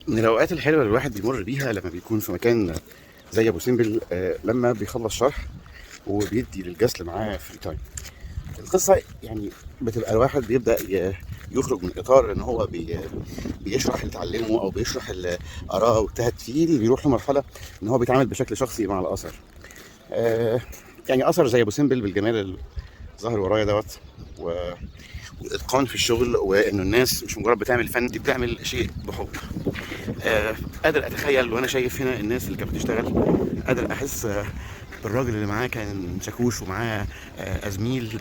من الاوقات الحلوة اللي الواحد بيمر بيها لما بيكون في مكان زي ابو سمبل، لما بيخلص شرح وبيدي لل guest اللي معاه free time. القصة يعني بتبقى الواحد بيبدا يخرج من اطار ان هو بيشرح اللي اتعلمه او بيشرح اللي قراه واجتهد فيه، اللي بيروح لمرحلة ان هو بيتعامل بشكل شخصي مع الاثر. يعني اثر زي ابو سمبل بالجمال اللي ظاهر ورايا دوت والاتقان في الشغل، وانه الناس مش مجرد بتعمل فن، دي بتعمل شيء بحب. قادر اتخيل وانا شايف هنا الناس اللي كانت بتشتغل، قادر احس بالراجل اللي معاه كان شاكوش ومعاه ازميل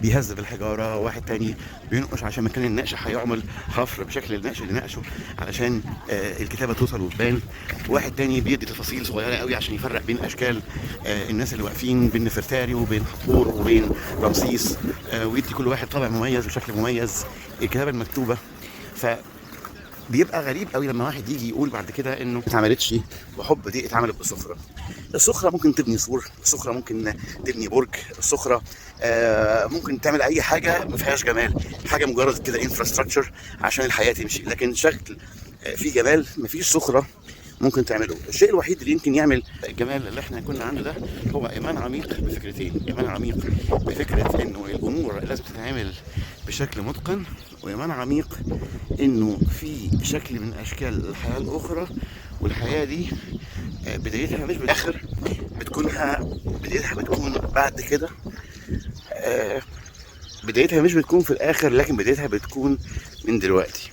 بيهذب الحجاره، واحد تاني بينقش عشان مكان النقش هيعمل حفر بشكل النقش اللي نقشه علشان الكتابة توصل وتبان، واحد تاني بيدي تفاصيل صغيرة قوي عشان يفرق بين اشكال الناس اللي واقفين، بين نفرتاري وبين حتحور وبين رمسيس، ويدي كل واحد طابع مميز وشكل مميز الكتابة المكتوبة. ف بيبقى غريب قوي لما واحد يجي يقول بعد كده انه ما اتعملتش بحب، دي اتعملت بسخره. السخره ممكن تبني سور، السخره ممكن تبني برج، السخره ممكن تعمل اي حاجة ما فيهاش جمال، حاجة مجرد كده infrastructure عشان الحياة تمشي، لكن شكل فيه جمال مفيش سخره ممكن تعمله. الشيء الوحيد اللي يمكن يعمل الجمال اللي احنا كنا عنده ده هو ايمان عميق بفكرتين، ايمان عميق بفكره انه الامور لازم تتعمل بشكل متقن، وايمان عميق انه في شكل من اشكال الحياة الاخرى، والحياة دي بدايتها مش بالاخر، بدايتها بتكون بعد كده، بدايتها مش بتكون في الاخر، لكن بدايتها بتكون من دلوقتي.